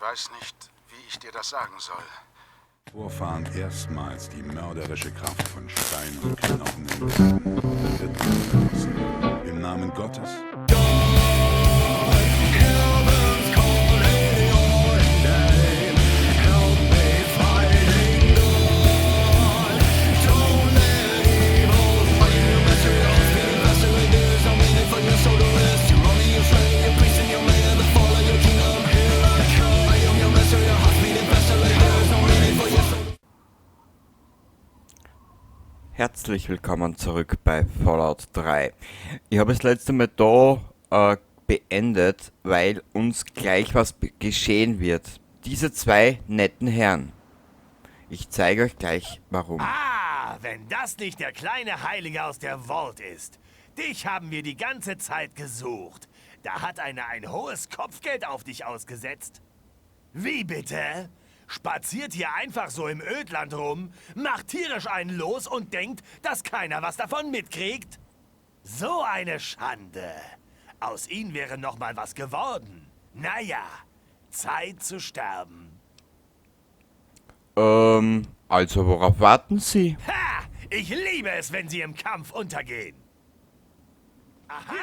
Ich weiß nicht, wie ich dir das sagen soll. Vorfahren erstmals die mörderische Kraft von Stein und Knochen entdeckten, wird verlassen. Im Namen Gottes. Herzlich willkommen zurück bei Fallout 3. Ich habe das letzte Mal da beendet, weil uns gleich was geschehen wird. Diese zwei netten Herren. Ich zeige euch gleich warum. Ah, wenn das nicht der kleine Heilige aus der Vault ist. Dich haben wir die ganze Zeit gesucht. Da hat einer ein hohes Kopfgeld auf dich ausgesetzt. Wie bitte? Spaziert hier einfach so im Ödland rum, macht tierisch einen los und denkt, dass keiner was davon mitkriegt? So eine Schande. Aus ihnen wäre noch mal was geworden. Naja, Zeit zu sterben. Also worauf warten Sie? Ha! Ich liebe es, wenn sie im Kampf untergehen. Aha.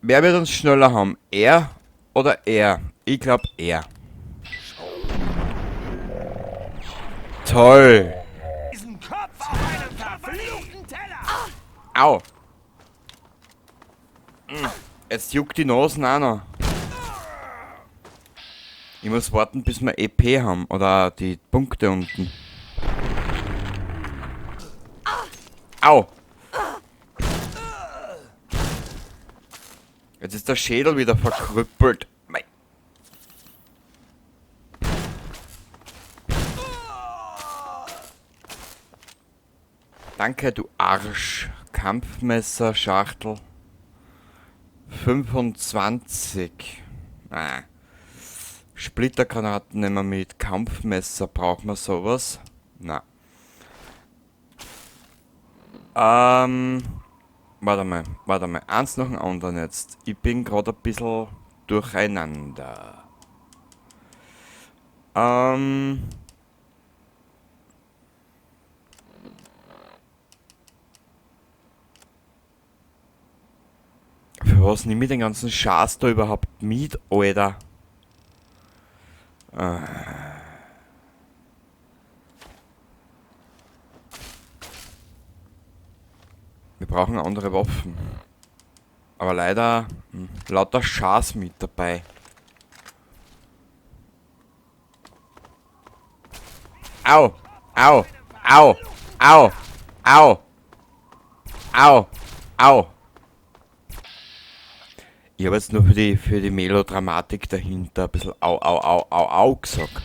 Wer wird uns schneller haben? Er oder er? Ich glaub er. Toll. Diesen Kopf auf einem verfluchten Teller. Au. Jetzt juckt die Nase auch noch. Ich muss warten, bis wir EP haben. Oder die Punkte unten. Au. Jetzt ist der Schädel wieder verkrüppelt. Mei. Danke, du Arsch. Kampfmesser, Schachtel. 25. Ah. Splittergranaten nehmen wir mit. Kampfmesser, brauchen wir sowas? Na. Warte mal, warte mal. Eins nach dem anderen jetzt. Ich bin grad ein bisschen durcheinander. Für was nehme ich den ganzen Schatz da überhaupt mit, Alter? Wir brauchen andere Waffen. Aber leider, lauter Schatz mit dabei. Au! Au! Au! Au! Au! Au! Au! Ich hab jetzt nur für die Melodramatik dahinter ein bisschen au, au, au, au, au gesagt.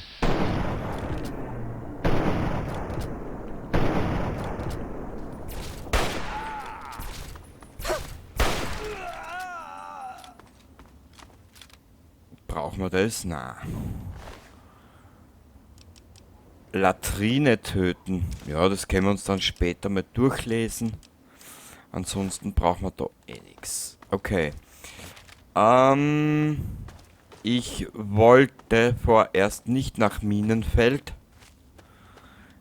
Brauchen wir das? Na. Latrine töten. Ja, das können wir uns dann später mal durchlesen. Ansonsten brauchen wir da eh nix. Okay. Ich wollte vorerst nicht nach Minenfeld.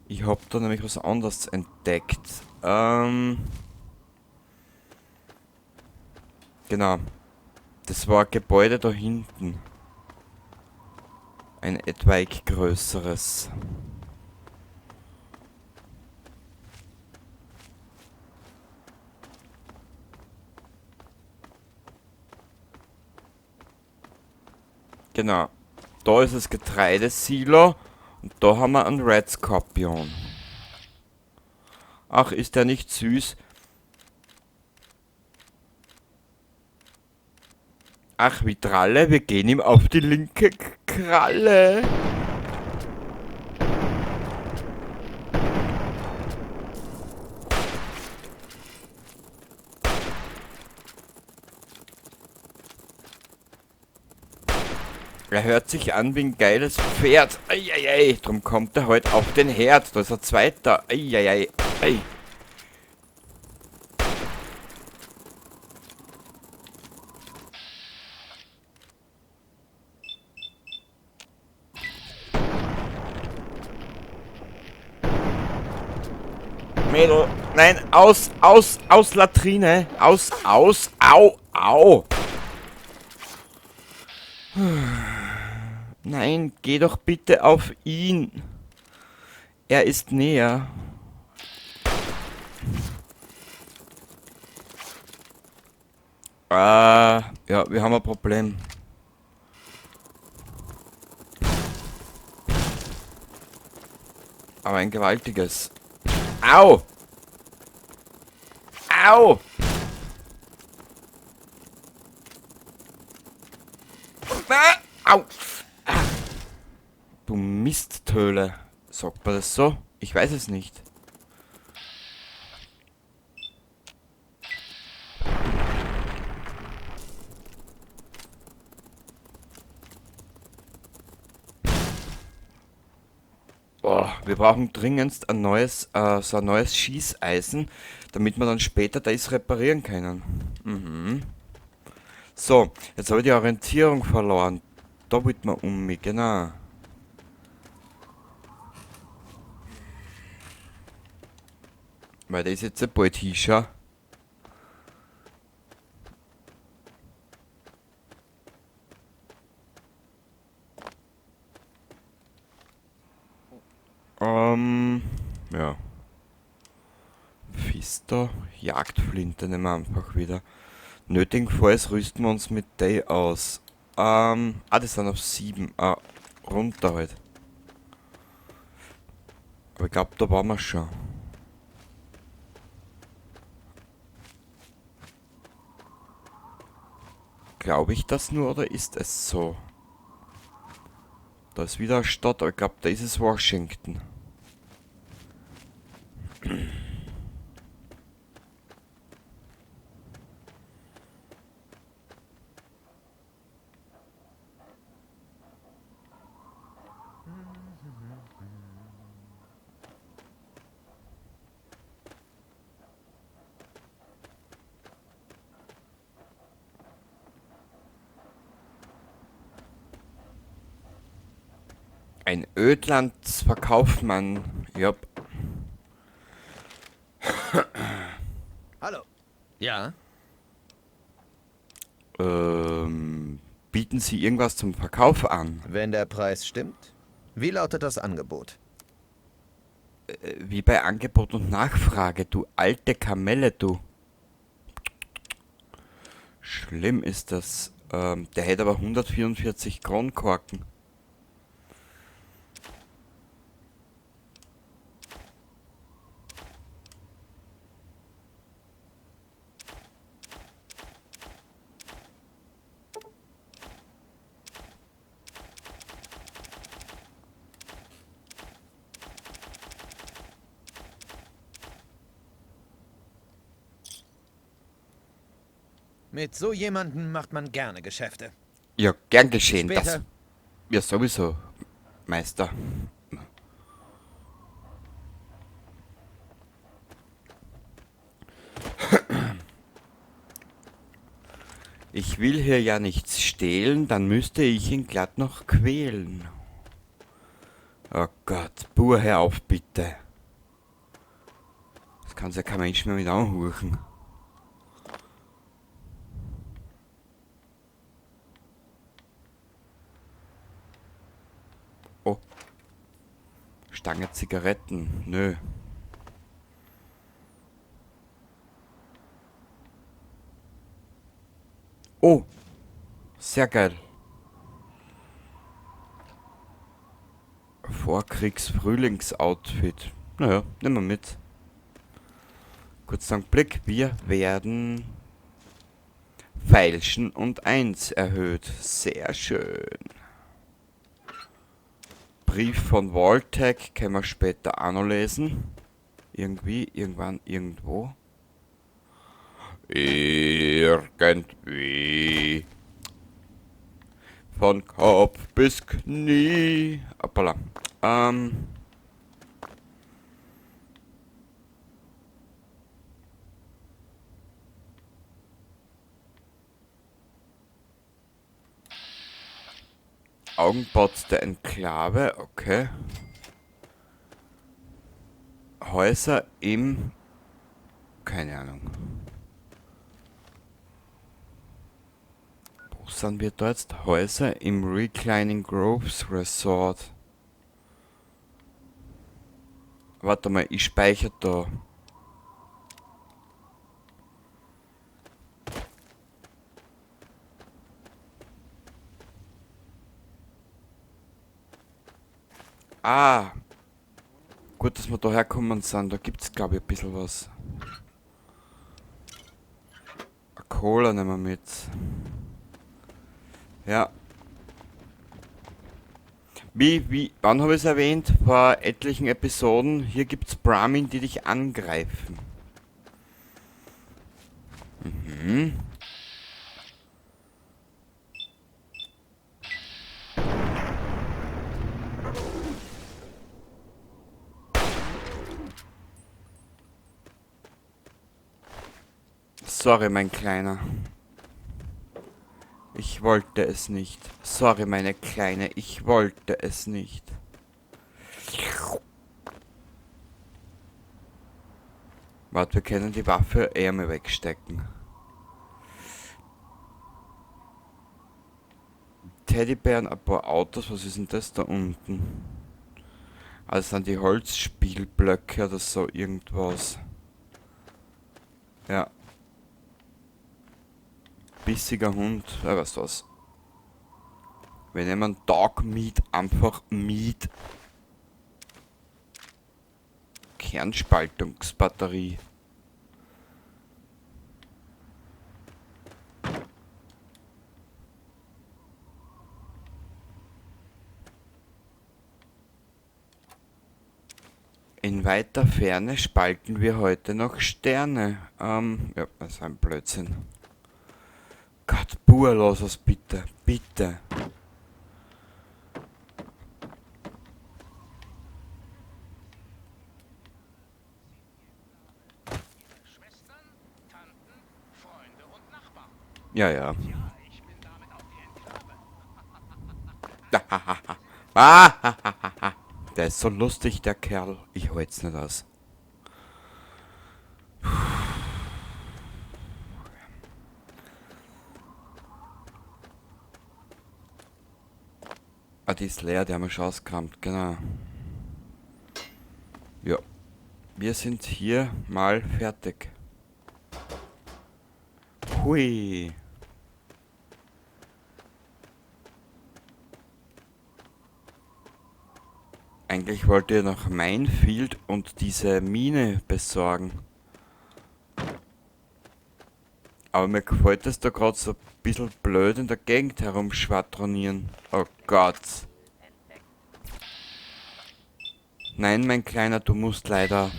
Ich hab da nämlich was anderes entdeckt. Genau. Das war ein Gebäude da hinten. Ein etwaig größeres. Genau. Da ist das Getreidesilo und da haben wir einen Red Scorpion. Ach, ist der nicht süß? Ach, wie Dralle, wir gehen ihm auf die linke Kralle. Er hört sich an wie ein geiles Pferd. Eieiei, drum kommt er heute auf den Herd. Da ist ein zweiter. Eieiei. Ei. Mädel. Nein, aus, aus, aus Latrine. Aus, aus, au, au. Nein, geh doch bitte auf ihn. Er ist näher. Ja, wir haben ein Problem. Aber ein gewaltiges. Au! Au! Ah, au! Ah. Du Misttöle. Sagt man das so? Ich weiß es nicht. Boah, wir brauchen dringendst so ein neues Schießeisen, damit wir dann später das reparieren können. So, jetzt habe ich die Orientierung verloren. Da wird man um mich, genau. Weil der ist jetzt ja bald hinschauen. Ja. Fister, Jagdflinte nehmen wir einfach wieder. Nötigenfalls rüsten wir uns mit Day aus. Das sind auf 7. Ah, runter halt. Aber ich glaub, da waren wir schon. Glaub ich das nur oder ist es so? Da ist wieder eine Stadt, aber ich glaub, da ist es Washington. Ein Ödlandsverkaufmann. Jupp. Hallo. Ja? Bieten Sie irgendwas zum Verkauf an? Wenn der Preis stimmt. Wie lautet das Angebot? Wie bei Angebot und Nachfrage, du alte Kamelle, du. Schlimm ist das. Der hätte aber 144 Kronkorken. Mit so jemandem macht man gerne Geschäfte. Ja, gern geschehen. Das Später. ja, sowieso, Meister. Ich will hier ja nichts stehlen, dann müsste ich ihn glatt noch quälen. Oh Gott, Bur, hör auf, bitte. Das kann's ja kein Mensch mehr mit anhuchen. Oh. Stange Zigaretten. Nö. Oh. Sehr geil. Vorkriegs-Frühlingsoutfit. Naja, nehmen wir mit. Kurz einen Blick. Wir werden feilschen und 1 erhöht. Sehr schön. Brief von Vault-Tec können wir später auch noch lesen. Irgendwie, irgendwann, irgendwo. Irgendwie. Von Kopf bis Knie. Hoppala. Augenbot der Enklave, okay. Häuser im... Keine Ahnung. Wo sind wir da jetzt? Häuser im Reclining Groves Resort. Warte mal, ich speichere da. Ah! Gut, dass wir da herkommen sind. Da gibt's, glaub ich, ein bisschen was. Eine Cola nehmen wir mit. Ja. Wann habe ich's erwähnt? Vor etlichen Episoden. Hier gibt's Brahmin, die dich angreifen. Sorry, mein Kleiner. Ich wollte es nicht. Sorry, meine Kleine, ich wollte es nicht. Warte, wir können die Waffe eher mal wegstecken. Teddybären, ein paar Autos, was ist denn das da unten? Also sind die Holzspielblöcke oder so irgendwas. Ja. Bissiger Hund, ja, weißt du was. Wir nehmen Dog Meat, einfach Meat. Kernspaltungsbatterie. In weiter Ferne spalten wir heute noch Sterne. Ja, das ist ein Blödsinn. Gott, Bua, lass uns bitte, bitte. Schwestern, Tanten, Freunde und Nachbarn. Ja, ja. Ja, ich bin damit auf die Enklave. Der ist so lustig, der Kerl. Ich halt's nicht aus. Ah, die ist leer, die haben wir schon ausgekramt, genau. Ja. Wir sind hier mal fertig. Hui. Eigentlich wollte ich noch Minefield und diese Mine besorgen. Aber mir gefällt das da grad so ein bisschen blöd in der Gegend herumschwadronieren. Oh Gott. Nein, mein Kleiner, du musst leider...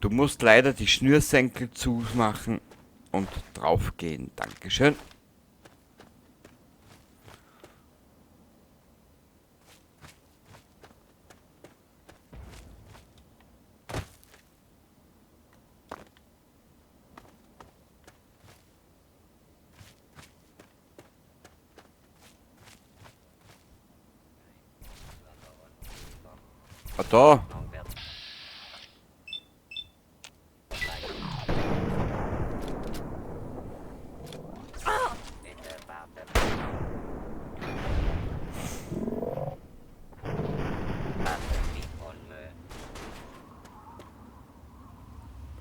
Du musst leider die Schnürsenkel zumachen und draufgehen. Dankeschön. Ah, da.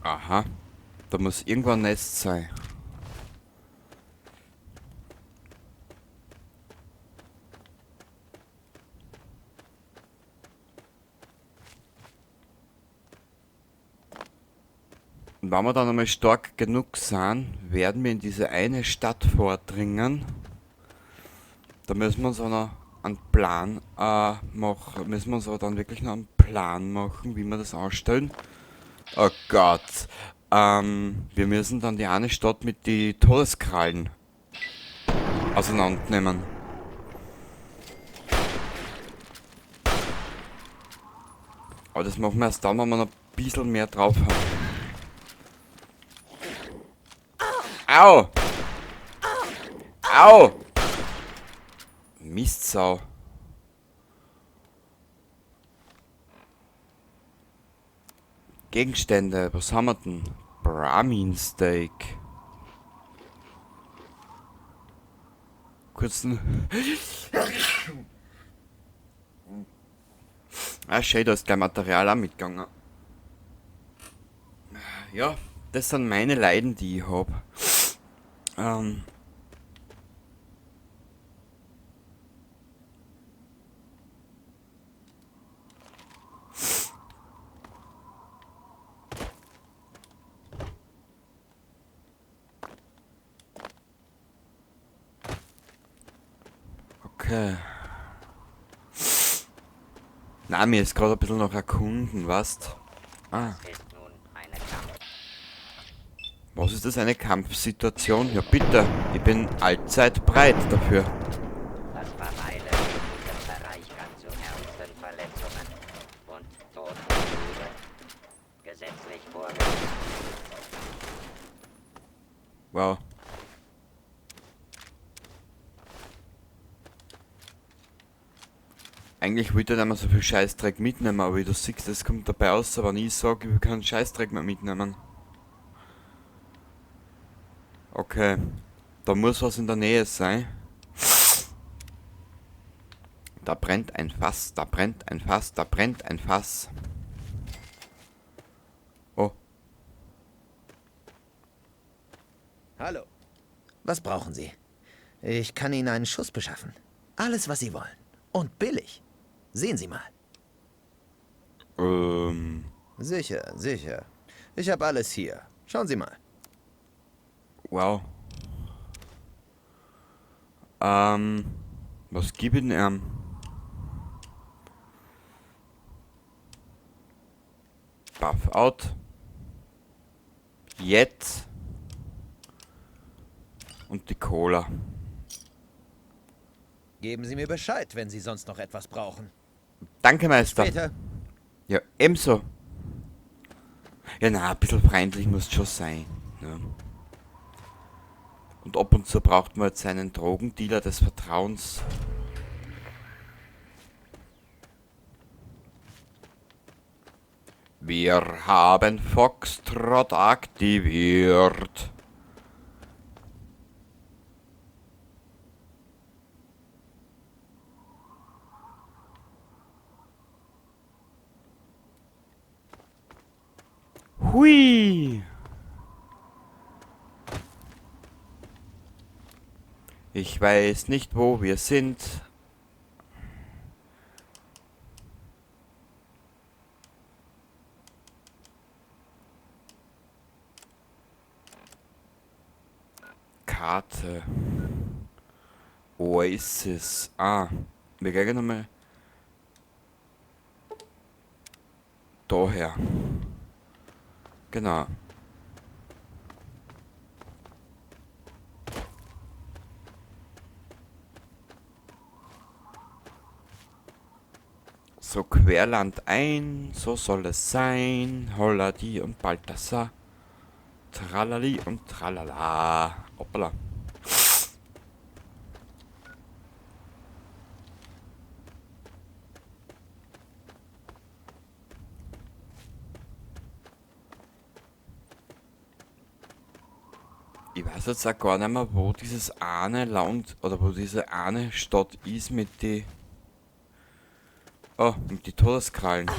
Aha, da muss irgendwo ein Nest sein. Und wenn wir dann einmal stark genug sind, werden wir in diese eine Stadt vordringen. Da müssen wir uns auch noch einen Plan machen. Müssen wir uns aber dann wirklich noch einen Plan machen, wie wir das anstellen. Oh Gott. Wir müssen dann die eine Stadt mit die Todeskrallen auseinandernehmen. Aber das machen wir erst dann, wenn wir noch ein bisschen mehr drauf haben. Au! Au! Mistsau. Gegenstände, was haben wir denn? Brahmin Steak. Kurzen. Ah, schön, da ist gleich Material auch mitgegangen. Ja, das sind meine Leiden, die ich hab. Okay. Na, mir ist gerade ein bisschen noch erkunden, weißt? Ah. Was ist das, eine Kampfsituation? Ja bitte, ich bin allzeit bereit dafür. Das Verweilen in diesem Bereich kann zu ernsten Verletzungen und Tod führen. Gesetzlich vorgeschrieben. Wow. Eigentlich wollte ich nicht mehr so viel Scheißdreck mitnehmen, aber wie du siehst, das kommt dabei raus, wenn ich sage, ich will keinen Scheißdreck mehr mitnehmen. Okay, da muss was in der Nähe sein. Da brennt ein Fass, da brennt ein Fass, da brennt ein Fass. Oh. Hallo. Was brauchen Sie? Ich kann Ihnen einen Schuss beschaffen. Alles, was Sie wollen. Und billig. Sehen Sie mal. Sicher, sicher. Ich hab alles hier. Schauen Sie mal. Wow. Was gib ich denn ihm? Buff out. Jetzt. Und die Cola. Geben Sie mir Bescheid, wenn Sie sonst noch etwas brauchen. Danke, Meister. Später. Ja, ebenso. Ja, na, ein bisschen freundlich muss schon sein. Ne? Und ab und zu braucht man jetzt seinen Drogendealer des Vertrauens. Wir haben Foxtrot aktiviert. Hui! Ich weiß nicht, wo wir sind. Karte. Oasis. Ah, wir gehen nochmal daher. Genau. So Querland ein, so soll es sein. Holla die und Balthasar. Tralali und tralala. Hoppala. Ich weiß jetzt auch gar nicht mehr, wo dieses eine Land oder wo diese eine Stadt ist mit die. Oh, mit die Todeskrallen.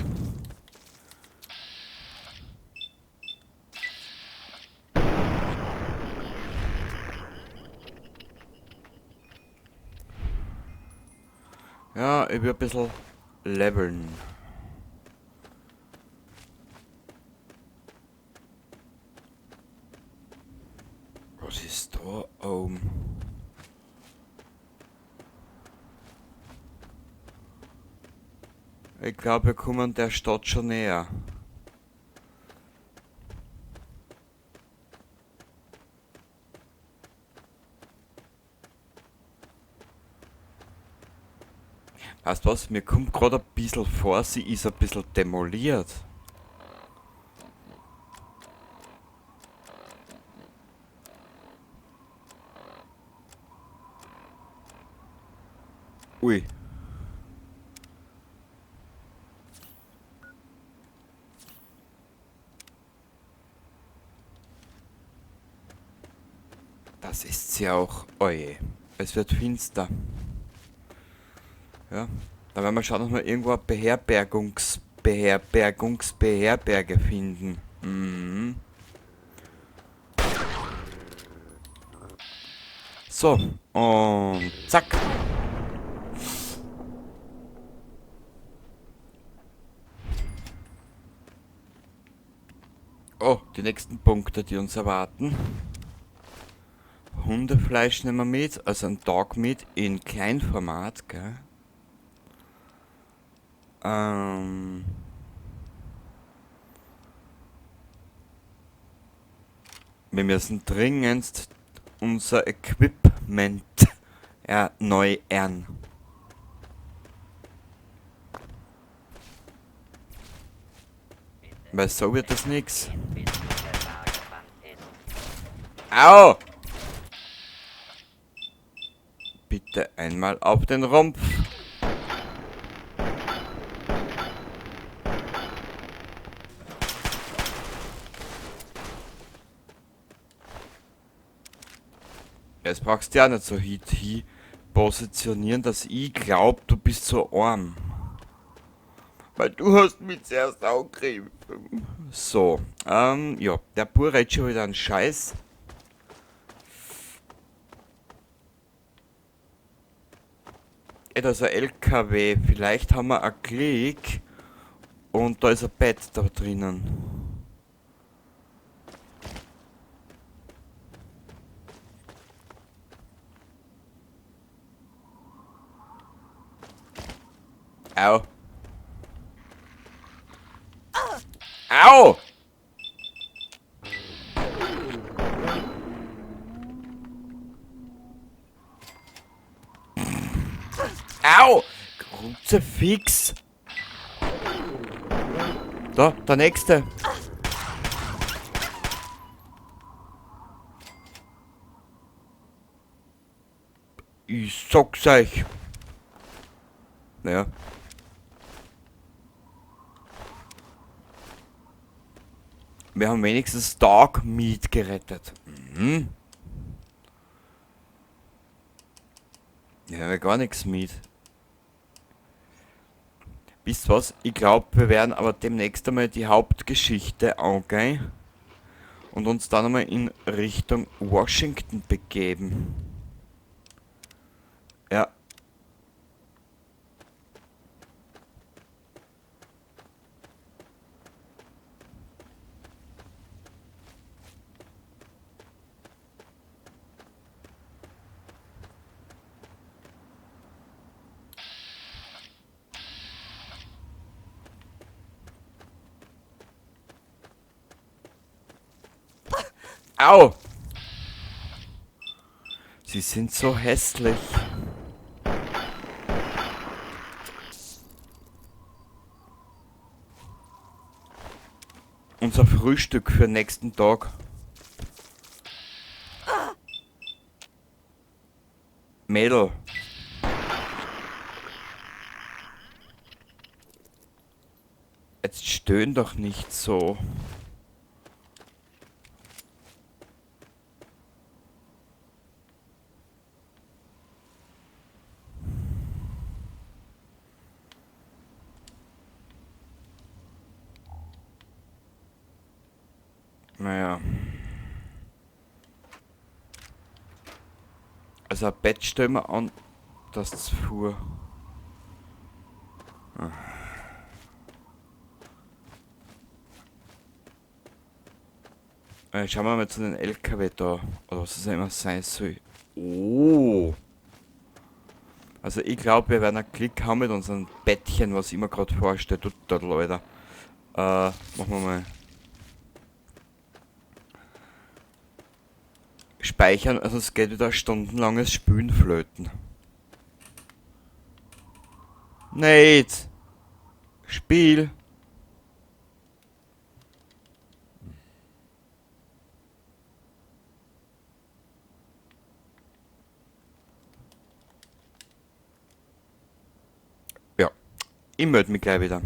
Ja, ich will ein bisschen leveln. Was ist da oben? Ich glaub, wir kommen der Stadt schon näher. Weißt du was? Mir kommt grad ein bisschen vor, sie ist ein bisschen demoliert. Ui. Das ist sie auch. Oje. Es wird finster. Ja. Da werden wir schauen, dass wir irgendwo eine Beherbergungsbeherberge finden. Mhm. So, und zack. Oh, die nächsten Punkte, die uns erwarten. Hundefleisch nehmen wir mit, also ein Dog Meat in Kleinformat, gell? Wir müssen dringendst unser Equipment erneuern. Weil so wird das nix. Au! Bitte einmal auf den Rumpf. Jetzt brauchst du ja nicht so hi positionieren, dass ich glaub, du bist so arm. Weil du hast mich zuerst angegriffen. So, ja, der Bub redet schon wieder einen Scheiß. Ey, da ist ein LKW. Vielleicht haben wir einen Klick. Und da ist ein Bett da drinnen. Au. Au! Au! Kruzifix! Da, der nächste! Ich sag's euch! Naja. Wir haben wenigstens Dog Meat gerettet. Mhm. Ja, wir haben gar nichts mit. Wisst ihr was? Ich glaub, wir werden aber demnächst einmal die Hauptgeschichte angehen und uns dann einmal in Richtung Washington begeben. Ja. Au! Sie sind so hässlich. Unser Frühstück für den nächsten Tag. Mädel. Jetzt stöhn doch nicht so. Naja. Also ein Bett stellen wir an, das ist fuhr. Schauen wir mal zu den LKW da. Oder was es immer sein soll. Oh! Also ich glaub, wir werden einen Klick haben mit unserem Bettchen, was ich mir grad vorstelle. Tut das, Alter. Machen wir mal. Speichern, also es geht wieder stundenlanges Spülen flöten. Nate! Spiel! Ja, ich melde mich gleich wieder.